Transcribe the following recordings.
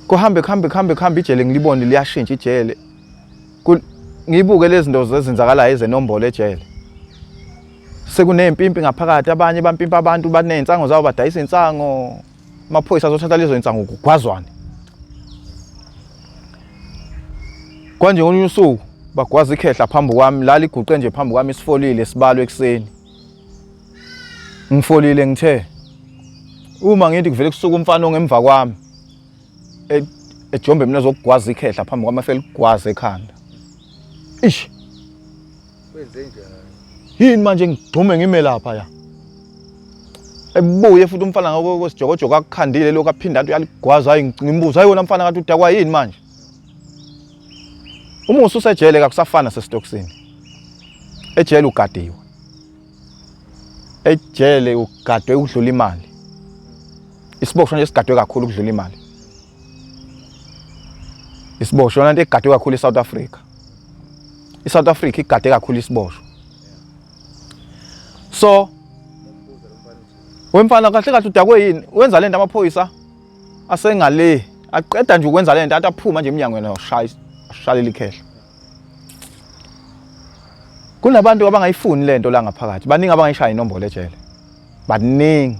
Kuhambe kuhambe kuhambe kuhambe ijele ngilibone liyashintsha ijele. Ngibuke lezi zinto ezenzakalayo ezenombolo ejele. Sekuney'mpimpi ngaphakathi abanye bampimpa abantu baney'nsango zabo badayisa insango. Amaphoyisa azothatha lezo insango kugwazwane. Kwanje ngolunye usuku bagwaza ikhehla phambi kwami la liguqe nje phambi kwami isifolile sibalo ekuseni. Ngifolile ngithe uma ngithi kuvele kusuka umfana ongemva kwami e, ejombe mina zokugwaza ikhehla phambi kwami afele kugwaza ekhanda. Ish. Kwenze njani? Yini manje ngigxume ngime lapha ya. Ebuye futhi umfana ngako kwesijokojoko akukhandile lokho aphinda athi uyaligwaza hayi ngimbuza hayi wona mfana ngathi udakwa yini manje. Uma ususejele kakusafana sesitokisini. Ejele ugadiwe. Ejele ugadwe ukudlula imali. Isiboshwa nje sigadwe kakhulu ukudlula imali. Isiboshwa yona into egadwe kakhulu eSouth Africa. ISouth Africa igade kakhulu isiboshwa. So wemfana kahle kahle udakwe yini? Wenza lento amaphoyisa asengale aqeda nje ukwenza lento athi aphuma nje emnyangweni washaya ashalela ikhehla. Kunabantu abangayifuni lento la ngaphakathi. Baningi abangayishaya inombolo ejele. Baningi.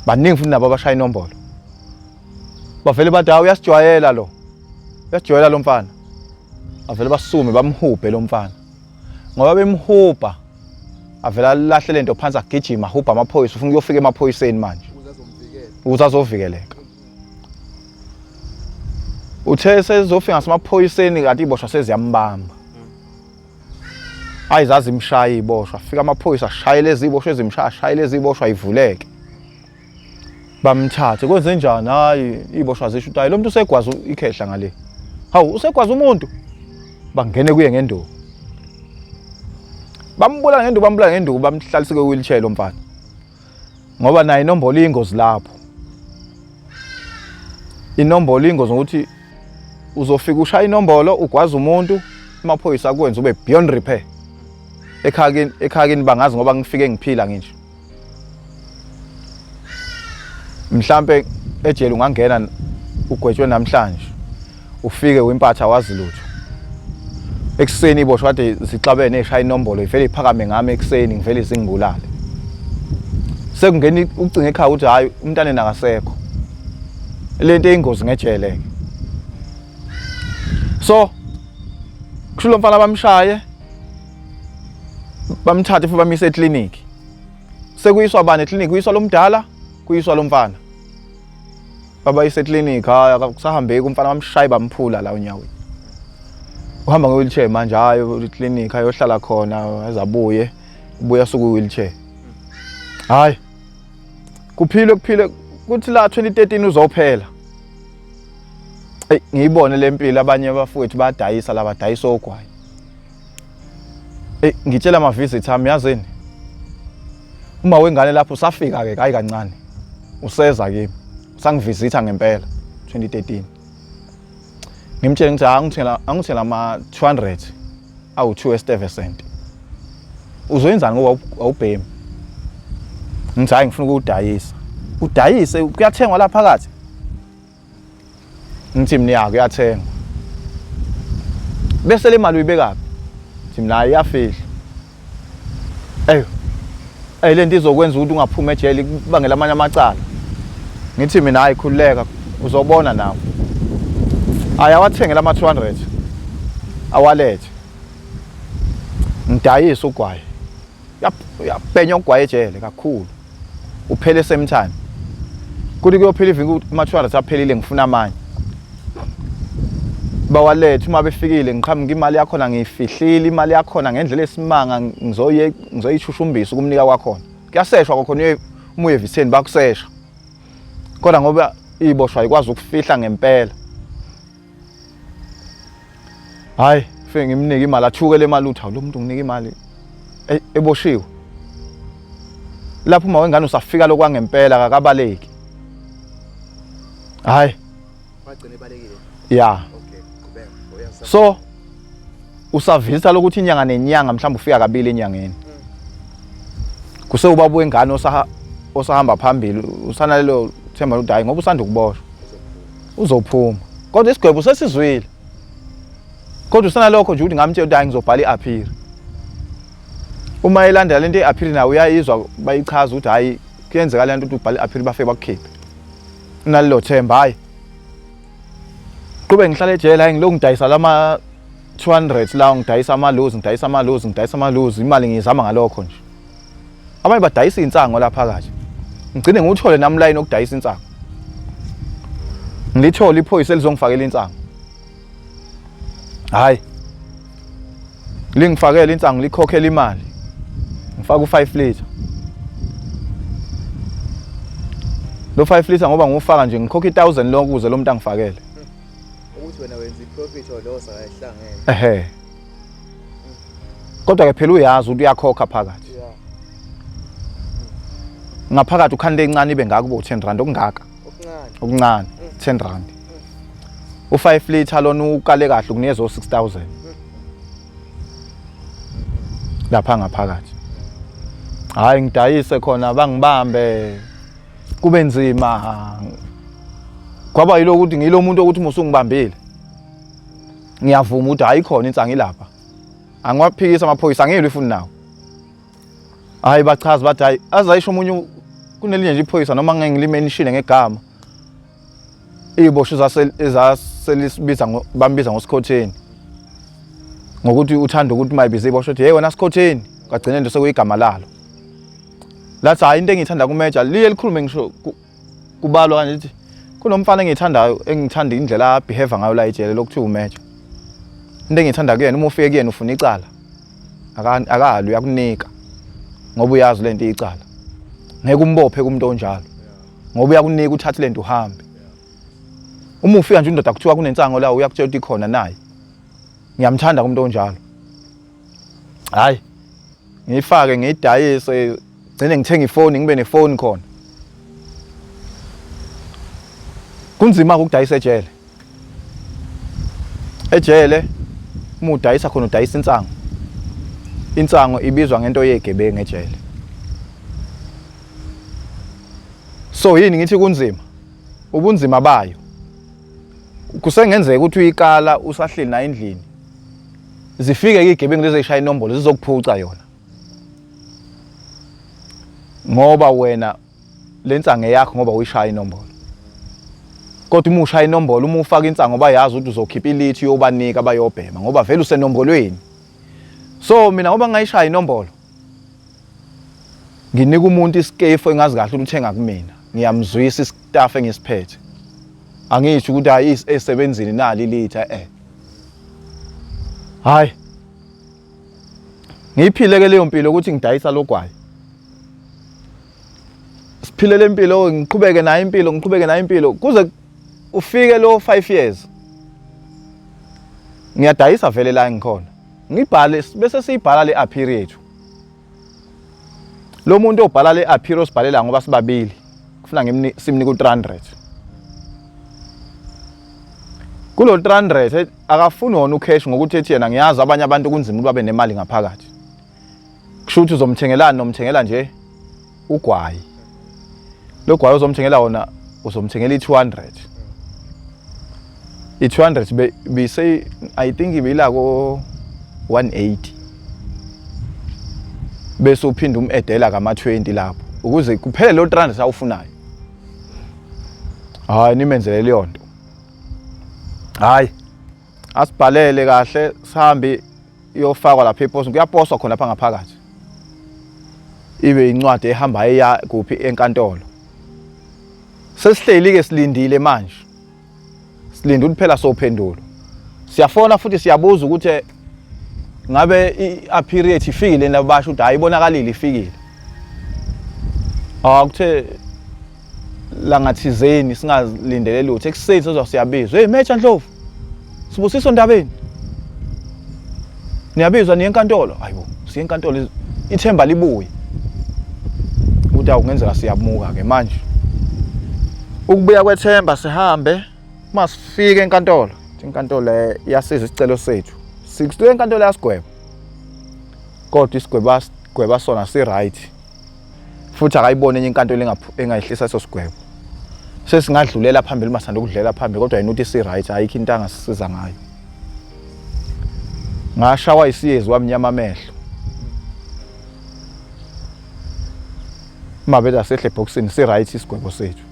Baningi futhi nabo abashaya inombolo. Bavele bathi hawu uyasijwayela lo. Uyasijwayela lo mfana. Bavele basume bamhubhe lo mfana. Ngoba bemhubha avela alahle lento phansi agijima ahubha amaphoyisa ufuna ukuyofika emaphoyiseni manje. Ukuze azovikeleka. Uthe sezofika ngasemaphoyiseni kanti iboshwa seziyambamba. Ayi zazimshaya iboshwa, fika amaphoyisa ashaye lezi iboshwa ezimshaya, ashaye lezi iboshwa ivuleke. Bamthathe kwenze njani? Hayi iboshwa zisho ukuthi hayi lo muntu usegwaza ikhehla ngale. Hawu usegwaza umuntu. Bangene kuye ngenduku. Bambulala ngenduku, bambulala ngenduku, bamhlalise kwe-wheelchair lo mfana. Ngoba naye inombolo iyingozi lapho. Inombolo iyingozi ngokuthi uzofika ushaya inombolo ugwaza umuntu amaphoyisa akwenza ube beyond repair. Ekhaya ekhaya kini bangazi ngoba ngifike ngiphila nginje. Mhlambe ejele ungangena ugwetshwe namhlanje ufike wimpatha wazi lutho. Ekuseni iboshwa kade zixabene eshaya inombolo ivele iphakame ngami ekuseni ngivele zingibulale. Sekungena ucingo ekhaya ukuthi hayi umntaneni akasekho. Lento eyingozi ngejele ke. So kusho lo mfana bamshaye bamthathe futhi bamise eclinic. Sekuyiswa bani eclinic? Kuyiswa lo mdala, kuyiswa lo mfana. Babayise eclinic, hayi akusahambeki umfana bamshaye bamphula la onyaweni. Uhamba nge-wheelchair manje, hayi eclinic ayohlala khona azabuye, ubuya suku wheelchair. Hayi. Kuphile kuphile kuthi la 2013 uzophela. Ey ngiyibone lempilo abanye abafowethu badayisa la badayisa ogwayi. Ey ngitshela ama visit ami yazini. Uma wengane lapho usafika ke hayi kancane. Useza kimi. Usangivisitha ngempela 2013. Ngimtshele ngithi angithengela angithengela ama 200 awu 2 estevesent. Uzoyenzani ngoba awubhemi? Ngithi hayi ngifuna ukuwudayisa. Udayise kuyathengwa la phakathi. Ngithi mina ya kuyathengwa. Bese le mali uyibekaphi? Ngithi mina iyafihla. Eyo. Ey lento izokwenza ukuthi ungaphumi ejele kubangela amanye amacala. Ngithi mina hayi khululeka uzobona nawe. Hayi awathengela ama 200. Awalethe. Ngidayisa ugwayi. Uyabhenya ugwayi ejele kakhulu. Uphele same time. Kuthi kuyophela iviki ama 200 aphelile ngifuna amanye. Bawalethe uma befikile ngiqhamuka imali yakhona ngiyifihlile imali yakhona ngendlela esimanga ngizoye ngizoyishushumbisa ukumnika kwakhona. Kuyaseshwa kwakhona uma uye eviseni bakusesha. Kodwa ngoba iboshwa ayikwazi ukufihla ngempela. Hayi, fike ngimnike imali athuke le mali uthi lo muntu nginika imali eboshiwe. Lapho uma wengane usafika lokwangempela akakabaleki. Hayi. Wagcina ebalekile. Yeah. Okay, qhubeka. So usavisa lokuthi inyanga nenyanga mhlawumbe ufika kabili enyangeni. Kuse ubaba wengane osahamba phambili usanalelo themba ukuthi hayi ngoba usanda ukuboshwa. Uzophuma. Kodwa isigwebo sesizwile. Kodwa usanalokho nje ukuthi ngamtshela ukuthi hayi ngizobhala i-appeal. Uma elandela lento ye-appeal nawe uyayizwa bayichaza ukuthi hayi kuyenzeka le nto ukuthi ubhale i-appeal bafike bakukhiphe. Unalelo themba hayi. Qhube ngihlala ejele hayi ngilokhu ngidayisa lama 200 lawo ngidayisa amaluzi ngidayisa amaluzi ngidayisa amaluzi imali ngiyizama ngalokho nje. Abanye badayisa insango la phakathi. Ngigcine ngiwuthole nami line okudayisa insango. Ngilithole iphoyisa elizongifakela insango. Hayi. Lingifakele insango likhokhela imali. Ngifaka u5 liter. Lo 5 liter ngoba ngiwufaka nje ngikhokha i1000 lonke ukuze lo muntu angifakele. Ukuthi wena wenza iprofit or loss akayihlangene. Ehhe. Kodwa ke phela uyazi ukuthi uyakhokha phakathi. Yeah. Ngaphakathi ukhanda encane ibe ngaka kube u10 rand okungaka. Okuncane. Okuncane 10 rand. U5 liter lona ukale kahle ukunikeza o6000. Lapha ngaphakathi. Hayi ngidayise khona bangibambe kube nzima. Kwaba yilo ukuthi ngilo muntu ukuthi musungibambile. Ngiyavuma ukuthi hayi khona insangu ilapha. Angiwaphikisa amaphoyisa angiyilwi futhi nawo. Hayi bachaza bathi hayi azayisho omunye kunelinye nje iphoyisa noma ngeke ngilimenishile ngegama. Iziboshwa ezaselisibiza bambiza ngosikhotheni. Ngokuthi uthanda ukuthi mayibize iboshwa uthi hey wena sikhotheni kwagcina nje sekuyigama lalo. Lathi hayi into engiyithanda kumeja liye likhulume ngisho kubalwa kanje lithi kunomfana engiyithandayo engithanda indlela abehave ngayo la ejele lokuthiwa umeja. Into engiyithanda kuyena uma ufike kuyena ufuna icala. Akali uyakunika ngoba uyazi lento icala. Ngeke umbophe kumuntu onjalo. Ngoba uyakunika uthathe lento uhambe. Uma ufika nje indoda kuthiwa kunensango la uyakutshela ukuthi ikhona naye. Ngiyamthanda kumuntu onjalo. Hayi. Ngiyifake ngiyidayise gcine ngithenga ifoni ngibe nefoni khona. Kunzima ukudayisa ejele. Ejele uma udayisa khona udayisa insango. Insango ibizwa ngento yegebengu ejele. So yini ngithi kunzima? Ubunzima bayo. Kusengenzeka ukuthi uyikala usahleli nayo endlini. Zifike ke igebengu lezi ezishaya inombolo zizokuphuca yona. Ngoba wena lensango eyakho ngoba uyishaya inombolo. Kodwa uma ushaya inombolo uma ufaka insango bayazi ukuthi uzokhipha ilithi uyobanika bayobhema ngoba vele usenombolweni. So mina ngoba ngayishaya inombolo nginika umuntu isikefu engazi kahle ukuthi uthenga kumina ngiyamzwisa istaff engisiphethe angisho ukuthi hayi esebenzini nali litha eh hayi ngiyiphile ke leyo mpilo ukuthi ngidayisa logwayi siphile le mpilo ngiqhubeke nayo impilo ngiqhubeke nayo impilo kuze ufike lo 5 years ngiyadayisa vele la ngikhona ngibhale bese siyibhala le appeal yethu lo muntu obhala le appeal osibhalela ngoba sibabili kufuna simnike u-300 kulo 300 akafuni wona ucash ngokuthi ethi yena ngiyazi abanye abantu kunzima ukuthi babe nemali ngaphakathi kusho ukuthi uzomthengelani nomthengela nje ugwayi lo gwayi ozomthengela wona uzomthengela i-200 i-200 bise I think ibila ko 180 bese uphinda umedela kama 20 lapho ukuze kuphele lo 300 awufunayo hayi nimenzele leyo nto hayi asibhalele kahle sihambe iyofakwa lapha eposi kuyaposwa khona lapha ngaphakathi ibe incwadi ehamba eya kuphi enkantolo sesihleli ke silindile manje silinde ukuthi phela sophendula siyafona futhi siyabuza ukuthi eh, ngabe i-appeal yethu ifikile na basho ukuthi hayi ibonakalile ifikile ah kuthe langathizeni singalindele lutho ekuseni sizwa siyabizwa hey Meja Ndlovu Sibusiso Ndabeni niyabizwa niye enkantolo hayibo siye enkantolo ithemba libuye ukuthi awungenzeka siyamuka ke manje ukubuya kwethemba sihambe uma sifika enkantolo inkantolo eh, iyasiza isicelo sethu sikusuke enkantolo yasigweba kodwa isigweba asigweba sona si right futhi akayiboni enye inkantolo engayihlisa leso sigwebo. Sesingadlulela phambili uma sithanda ukudlela phambili, kodwa yena uthi si-right, ayikho into angasisiza ngayo. Ngashawa isiyezi, kwamnyama amehlo. Uma bethi asehle ebhokisini, si-right isigwebo sethu.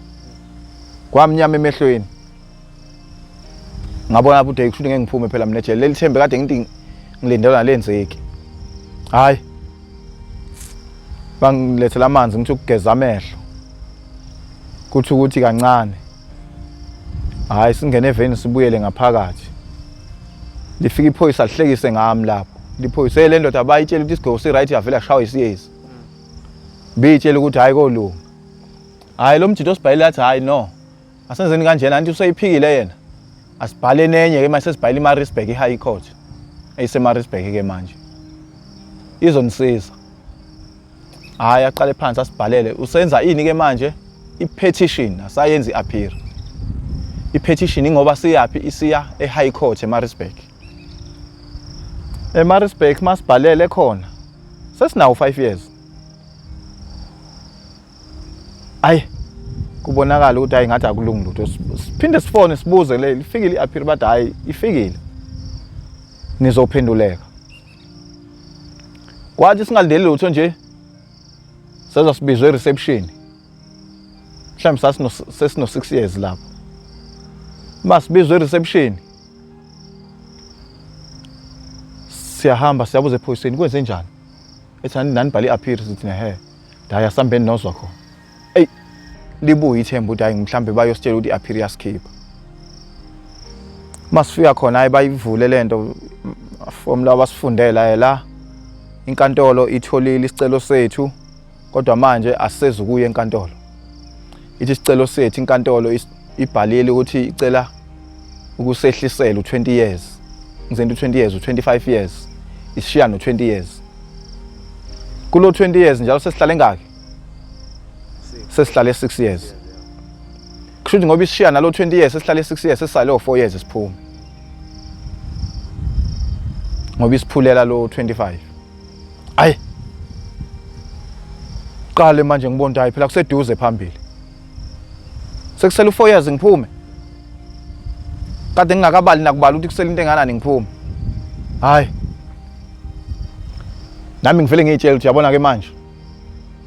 Kwamnyama emehlweni. Ngabona ukuthi hey, kushuthi ngeke ngiphume phela mina ejele. Leli thembe kade ngithi ngilindela nalenzeki. Hayi. Bangilethela amanzi ngithi ukugeza amehlo. Kuthi ukuthi kancane. Hayi, singene eveni sibuyele ngaphakathi. Lifika iphoyisa lihlekise ngami lapho. Liphoyisa le ndoda bayitshela ukuthi isigwebo si-right, yavela yashawa isiyezi. Biyitshela ukuthi hayi kolunga. Hayi, lo mjito osibhalile athi hayi no. Asenzeni kanjena, anti useyiphikile yena. Asibhale nenye ke manje, sesibhayile iMaritzburg iHigh Court. EyiseMaritzburg ke manje. Izonisiza. Hayi, aqale phansi asibhalele. Usenza ini ke manje? I-petition, asayenzi i-appeal. I-petition ingoba siyaphi, isiya e-High Court eMaritzburg. EMaritzburg masibhalele khona. Sesinawo 5 years. Ayi, kubonakala ukuthi hayi, ngathi akulungi lutho. Siphinde sifone sibuze le lifikile i-appeal, bathi hayi, ifikile, nizophenduleka. Kwathi singalindeli lutho nje, sezwa sibizwe e-reception. Mhlawumbe sasino sesino 6 years lapho. Masibizwe e-reception, siyahamba siyabuza ephoyiseni kwenze njani, ethi nani nibhale i-appeal, sithi nehe, hayi, asambeni nozwa khona. Eyi, libuye ithemba ukuthi hayi, mhlambe bayositshela ukuthi i-appeal yasikhipha. Masifika khona, hayi, bayivule lento form la, basifundela la, inkantolo itholile isicelo sethu, kodwa manje asisezukuya enkantolo. Ithi isicelo sethu, inkantolo ibhalile ukuthi icela ukusehlisela u20 years, ngizento u20 years, u25 years, isishiya no20 years. Kulo 20 years njalo sesihlale ngaki? Sesihlale 6 years. Kusho ukuthi ngoba isishiya nalo 20 years, sesihlale 6 years, sesisale o 4 years siphume, ngoba isiphulela lo 25. Ayi, qale manje ngibona ukuthi hayi phela, kuseduze phambili, sekusele u4 years ngiphume. Kade ngingakabali nakubala ukuthi kusele into enganani ngiphume. Hayi, nami ngivele ngiyitshela ukuthi yabona ke manje,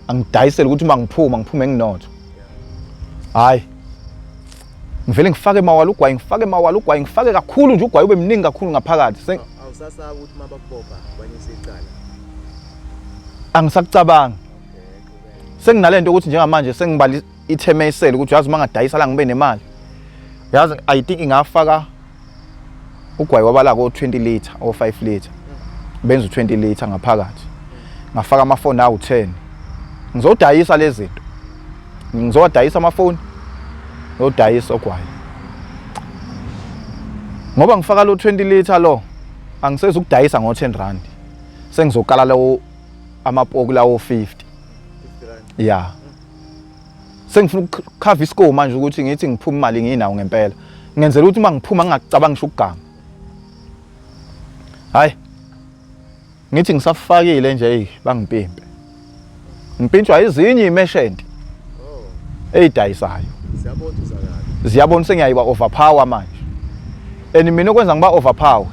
angidayisele ukuthi uma ngiphuma ngiphume nginotho. Hayi, ngivele ngifake mawala ugwayi, ngifake mawala ugwayi, ngifake kakhulu nje ugwayi ube mningi kakhulu ngaphakathi. Awusasaba ukuthi uma bakubopha banyuse icala? Angisakucabangi. Okay, qhubeka. Senginalento ukuthi njengamanje sengibala ithemeyisele ukuthi yazi uma ngadayisa la ngibe nemali, yazi, I think ngafaka ugwayi wabala ko 20 liter or 5 liter, benza u20 liter ngaphakathi, ngafaka amafoni awu10, ngizodayisa lezi zinto, ngizowadayisa amafoni, ngizodayisa ogwayi, ngoba ngifaka lo 20 liter lo, angisezi ukudayisa ngo10 rand, sengizokala lawo amapoku lawo 50. 50 rand. Ya, sengifuna ukukhava iscore manje ukuthi ngithi ngiphuma imali nginawo ngempela, ngenzela ukuthi uma ngiphuma ngingacabangi ngisho ukuganga. Hayi, ngithi ngisafakile nje, hey, bangipimpe, ngipintshwa izinye imerchant eyidayisayo. Siyabona ukuthi uzakala. Ziyabona sengiyayiba overpower manje, and mina okwenza ngiba overpower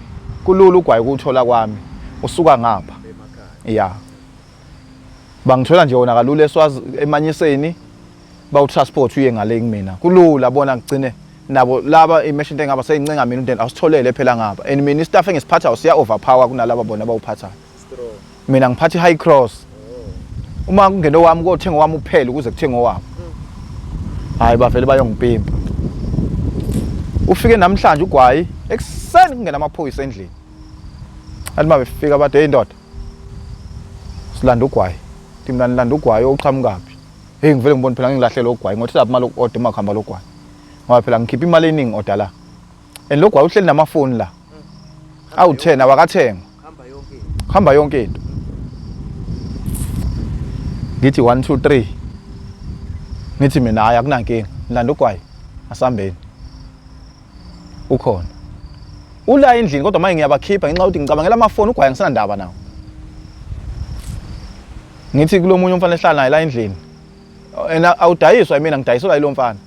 kulula ugwayi ukuthola kwami usuka ngapha emakhaya. Ya, bangithola nje wona kalula eSwazi emanyiseni, bawutransport uye ngale kumina kulula. Bona kugcine nabo laba imerchant engaba seyincenga mina ukuthi awusitholele phela ngapha, and mina istaff engisiphathayo siya overpower kunalaba bona abawuphathayo. Strong. Mina ngiphatha i-high cross. Uma kungena owami kothenga owami uphele ukuze kuthenge owabo. Hayi, bavele bayongipimpa. Ufike namhlanje ugwayi ekuseni, kungena amaphoyisa endlini, athi uma befika bathi, "Hey ndoda, silanda ugwayi." Thi mina, "Nilanda ugwayi oqhamukaphi?" Hey, ngivele ngibone phela ngilahlele ugwayi, ngothi lapha imali order uma kuhamba logwayi, ngoba phela ngikhipha imali eningi order la, and lo gwayi uhleli namafoni la awu-10 awakathengwa. Hamba yonke into. Hamba yonke into. Ngithi 1 2 3, ngithi mina hayi, akunankinga, ngilanda ugwayi, asambeni. Ukhona ula endlini, kodwa manje ngiyabakhipha ngenxa yokuthi ngicabangela amafoni, ugwayi angisenandaba nawo. Ngithi kulo munye umfana ehlala naye la endlini, and awudayiswa mina, ngidayiselwa yilo mfana.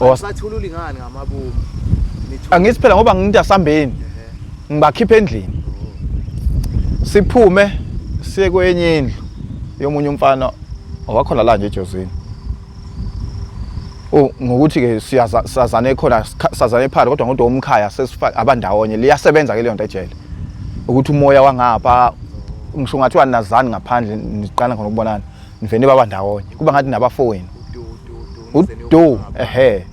Asathululi ngani ngamabomu? Angithi phela ngoba nginto asambeni. Ngibakhipha endlini. Siphume siye kwenye indlu yomunye umfana owakhona la nje eJozini. Oh ngokuthi ke siyazane khona sazane phakathi kodwa ngodwa umkhaya sesifaka abandawonye liyasebenza ke leyo nto ejele. Ukuthi umoya wangapha ngisho ngathiwa nazani ngaphandle niqala khona ukubonana nivene baba ndawonye kuba ngathi nabafowenu. Udu ehe.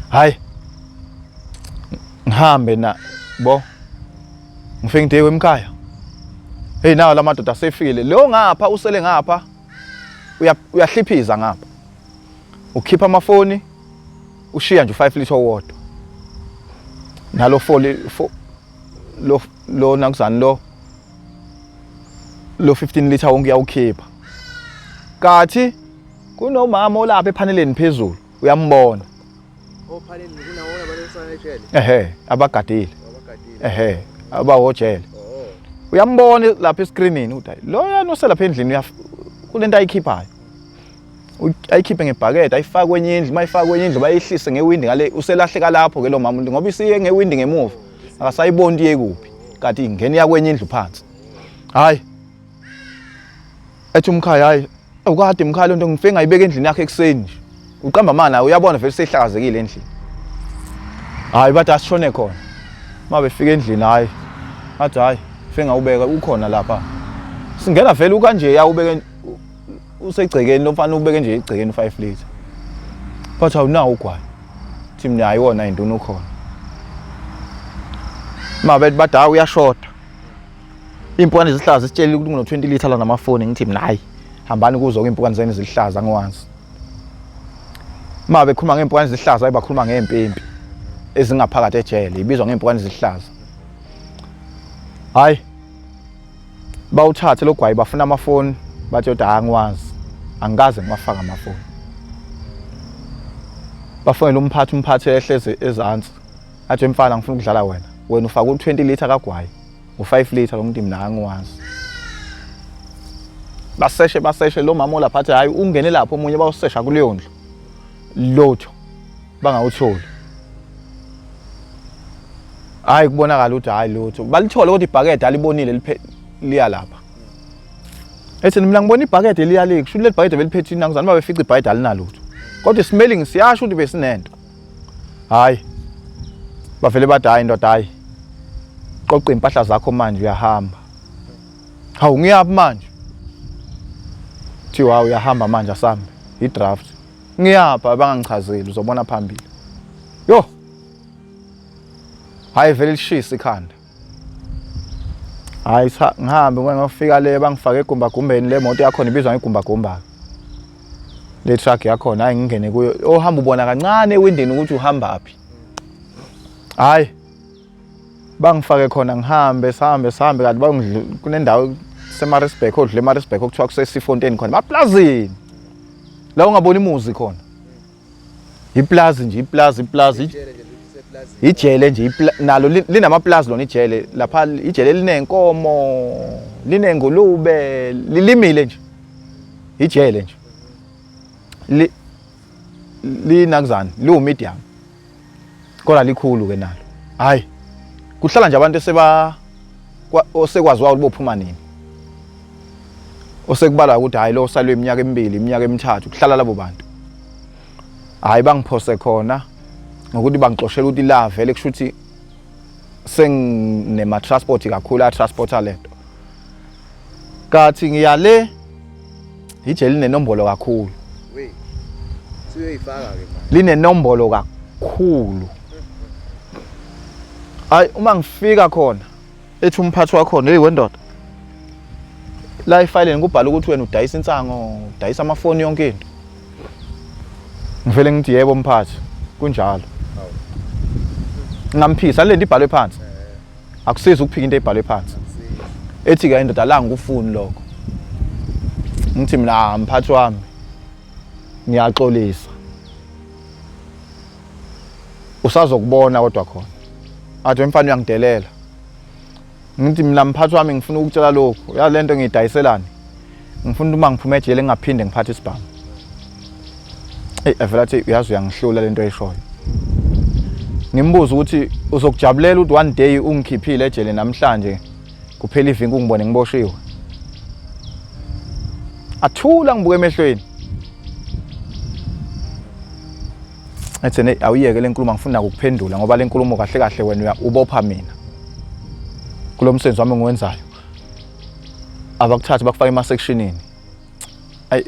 Hayi ngihambe na bo ngifike ngideke emkhaya. Hey nawo lamadoda asefikile lo ngapha usele ngapha uyahliphiza ngapha ukhipha amafoni ushiya nje u5 liter owodwa nalo 4 lo lo nakuzani lo lo 15 liter wonke uyawukhipha kathi kunomama olapha ephaneleni phezulu uyambona Ophaleni kunawona abantu ejele. Ehhe, abagadile. Abagadile. Ehhe, abawojele. Oh. Uyambona lapha escreenini uthi lo yana oselapha endlini uyaf kulento ayikhiphayo. Ayikhiphe ngebhakede ayifake kwenye indlu, mayifaka kwenye indlu bayihlise ngewindi ngale uselahleka lapho ke lo mama ngoba isiye ngewindi ngemuva. Akasayiboni iye kuphi. Kanti ingena iya kwenye indlu phansi. Hayi. Ethi umkhaya hayi Awukade mkhaya lento ngifike ngayibeka endlini yakhe ekuseni nje. Uqamba amanga uyabona vele sehlakazekile endlini. Hayi bathi asishone khona. Uma befika endlini hayi. Athi hayi fike ngawubeka ukhona lapha. Singena vele ukanje yawubeke usegcekeni lo mfana ubeke nje egcekeni 5 liter. Bathi awunawo ugwayi. Thi mina hayi wona induna ukhona. Ma bethi badawu uyashoda. Iy'mpukane zihlaza sitshelile ukuthi kuno-20 litre la namafoni ngithi mina hhayi hambani kuzo-ke iy'mpukane zenu zihlaza angiwazi. Uma bekhuluma ngey'mpukane zihlaza hayi bakhuluma ngey'mpimpi ezingaphakathi ejele ibizwa ngey'mpukane zihlaza. Hhayi bawuthathe lo gwayi bafuna amafoni bathi kodwa angiwazi angikaze ngiwafake amafoni. Bafonele umphathi umphathi ehlezi ezansi athi mfana ngifuna ukudlala wena wena ufake u-20 litre kagwayi u-5 litre lo muntu mina angiwazi baseshe baseshe lo mama olapha athi hhayi ungene lapho omunye bawusesha kuleyo ndlu lotho bangawutholi hhayi kubonakala ukuthi hhayi lutho balithole kodwa ibhakede alibonile liya lapha ethi mina ngibona ibhakede liya le kusho ukuthi leli bhakede beliphethe inakuzana uma befica ibhakede alinalutho kodwa ismelling siyasho ukuthi besinento Hayi. Bavele bathi hayi ndoda hayi. Qoqa impahla zakho manje uyahamba. Hawu ngiyaphi manje? Thiwa uyahamba manje asambe. I-draft. Ngiyapha bangangichazeli uzobona phambili. Yo. Hayi vele lishisa ikhanda. Hayi cha ngihambe ngike ngiyofika le bangifake egumbagumbeni le moto yakhona ibizwa ngegumbagumba. Le truck yakhona hayi ngingene kuyo ohamba ubona kancane ewindini ukuthi uhamba phi. Hayi bangifake khona ngihambe sihambe sihambe kanti bangidlu kunendawo seMaritzburg odlule eMaritzburg okuthiwa kusesifonteni khona baplazini. La ungabona imuzi khona. Iplazi nje iplazi iplazi ijele nje nalo linamaplazi lona ijele lapha ijele linenkomo linengulube lilimile nje ijele nje li linakuzani liwu medium kodwa likhulu ke nalo hayi kuhlala nje abantu eseba osekwaziwa ukuthi bophuma nini osekubalwa ukuthi hayi lo usalwe iminyaka emibili iminyaka emithathu kuhlala labo bantu hayi bangiphose khona ngokuthi bangixoshela ukuthi la vele kusho ukuthi senginema transport kakhulu a transporter lento kathi ngiyale ijele linenombolo kakhulu we siyoyifaka ke manje linenombolo kakhulu hayi uma ngifika khona ethi umphathi wakhona hey wendoda la efayileni kubhala ukuthi wena udayisa insango udayisa amafoni yonke into ngivele ngithi yebo mphathi kunjalo ngamphisa lento ibhalwe phansi akusizi ukuphika into ebhalwe phansi ethi ke indoda la ngikufuni lokho ngithi mina ah, mphathi wami ngiyaxolisa usazokubona kodwa khona athi umfana uyangidelela ngithi mina mphathi wami ngifuna ukutshela lokhu ya lento ngiyidayiselani ngifuna uma ngiphuma ejele ngingaphinde ngiphathe isibhamu Eyi avela athi uyazi uyangihlula lento oyishoyo. Ngimbuza ukuthi uzokujabulela ukuthi one day ungikhiphile ejele namhlanje kuphela iviki ungibone ngiboshiwe. Athula ngibuke emehlweni. Ethi ne awuyeke lenkulumo ngifuna ukuphendula ngoba lenkulumo kahle kahle wena ubopha mina. Kulo msebenzi wami engiwenzayo. Abakuthatha bakufaka ema-sectionini. Ayi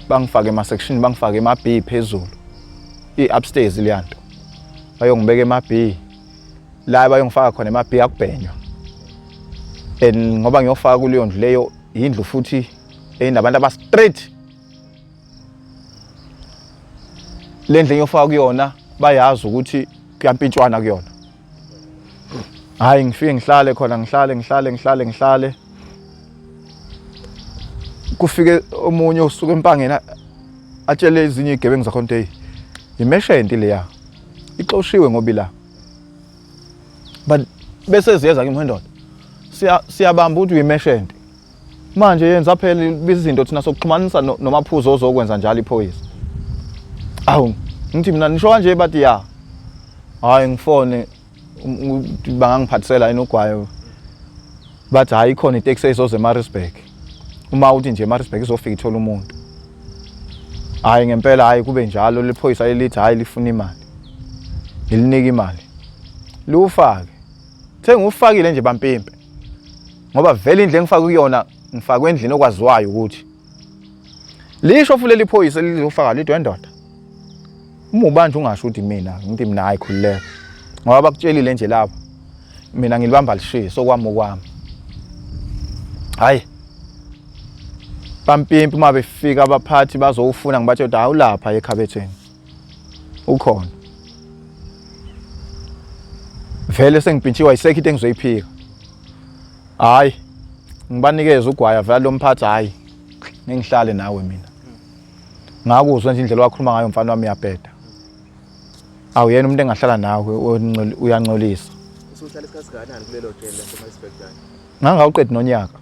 bangifake ema-section bangifake ema-B phezulu. I-upstairs leyanto. Bayongibeka ema-B. La bayongifaka khona ema-B akubhenywa. And ngoba ngiyofaka kuleyo ndlu leyo indlu futhi enabantu aba-straight. Le ndlu engiyofaka kuyona bayazi ukuthi kuyampintshwana kuyona. Hayi ngifike ngihlale khona ngihlale ngihlale ngihlale ngihlale. Kufike omunye osuka empangeni atshele ezinye igebengu zakhona hey imeshenti leya ixoshiwe ngoba ila. But bese ziyeza kimi ndoda. Siyabamba ukuthi uyimeshenti. Manje yenza phela izinto thina sokuxhumanisa nomaphuzo ozokwenza njalo iphoyisa. Awu ngithi mina nisho kanje bathi ya. Hayi ngifone bangangiphathisela yini ugwayo. Bathi hayi ikhona itaxi ezoza eMaritzburg. Uma uthi nje eMaritzburg izofika ithola umuntu. Hayi ngempela hayi kube njalo liphoyisa lelithi hayi lifuna imali. Ngilinika imali. Liwufake. Sengiwufakile nje bampimpe. Ngoba vele indlu engifake kuyona ngifakwe endlini okwaziwayo ukuthi lisho futhi leli phoyisa elizofaka lithi wendoda. Uma ubanje ungasho ukuthi mina ngithi mina hayi khululeka. Ngoba bakutshelile nje lapha. Mina ngilibamba lishisa okwami okwami. Hayi. Bampimpi uma befika abaphathi bazowufuna ngibatshela ukuthi awulapha ekhabetheni. Ukhona. Vele sengipintshiwa isekho into engizoyiphika. Hayi. Ngibanikeze ugwaya vele lo mphathi hayi. Ngihlale nawe mina. Ngakuzwa nje indlela wakhuluma ngayo mfana wami uyabheda. Awuyena umuntu engahlala nawe uyancolisa. Usuhlala isikhathi kangakanani kulelo jele laseMaritzburg? Ngangawuqedi nonyaka.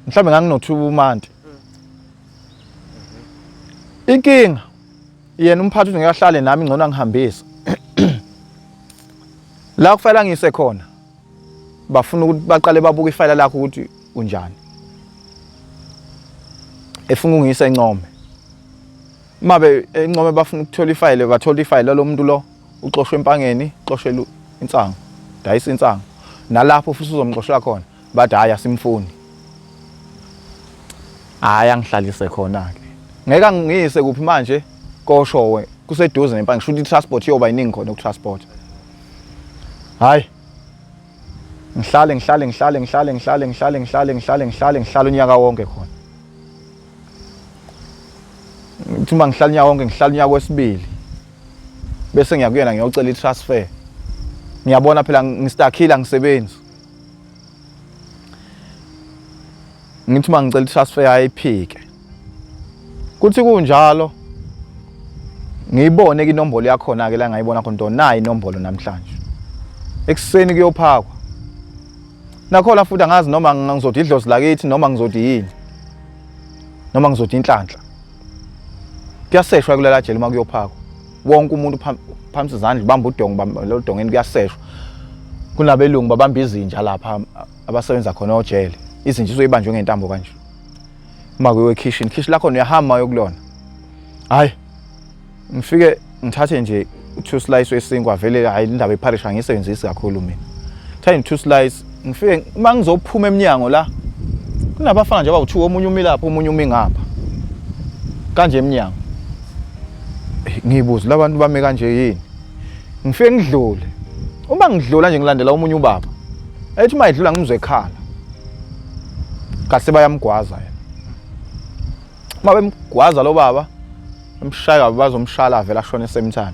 Mhlawumbe ngangino-2 months. Inkinga yena umphathi uthi ngeke ahlale nami ngcono angihambise. La kufanele angise khona bafuna ukuthi baqale babuke ifayela lakho ukuthi unjani. Efuna ungiyisa eNcome. Uma be eNcome bafuna ukuthola ifayile bathola ifayile lo muntu lo uxoshwe empangeni, uxoshwe insangu, dayisa insangu. Nalapho futhi uzomxoshela khona bathi hayi asimfuni. Hayi angihlalise khona ke. Ngeke angiyise kuphi manje koshowe kuseduze nempangeni shuthi i-transport iyoba iningi khona ukutransport. Hayi ngihlale ngihlale ngihlale ngihlale ngihlale ngihlale ngihlale ngihlale ngihlale ngihlale unyaka wonke khona. Ngithi uma ngihlala unyaka wonke ngihlala unyaka wesibili. Bese ngiyakuyena ngiyocela i-transfer. Ngiyabona phela ngistakhile angisebenzi. Ngithi uma ngicela i-transfer ayiphike. Kuthi kunjalo ngiyibone ke inombolo yakhona ke la ngayibona khona into nayi inombolo namhlanje. Ekuseni kuyophakwa. Nakhona futhi angazi noma ngizothi idlozi lakithi noma ngizothi yini. Noma ngizothi inhlanhla. Kuyaseshwa kulala jele uma kuyophakwa. Wonke umuntu phambi izandla ubamba udongo bamba lo dongeni kuyaseshwa. Kunabelungu babamba izinja lapha abasebenza khona ojele. Izinja izoyibanjwe ngentambo kanje. Uma kuyiwe kitchen, kitchen lakho uyahamba uyokulona. Hayi. Ngifike ngithathe nje u2 slice wesinkwa vele hayi indaba yeparish angiyisebenzisi kakhulu mina. Thathe 2 slice ngifike uma ngizophuma eminyango la kunabafana nje abawu2 omunye umi lapha omunye umi ngapha. Kanje eminyango. Ngibuza labantu bame kanje yini? Ngifike ngidlule. Uma ngidlula nje ngilandela omunye ubaba. Ethi uma edlula ngimzwe ekhala. Kahle bayamgwaza yena. Uma bemgwaza lo baba emshaya bazomshala vele ashone same time.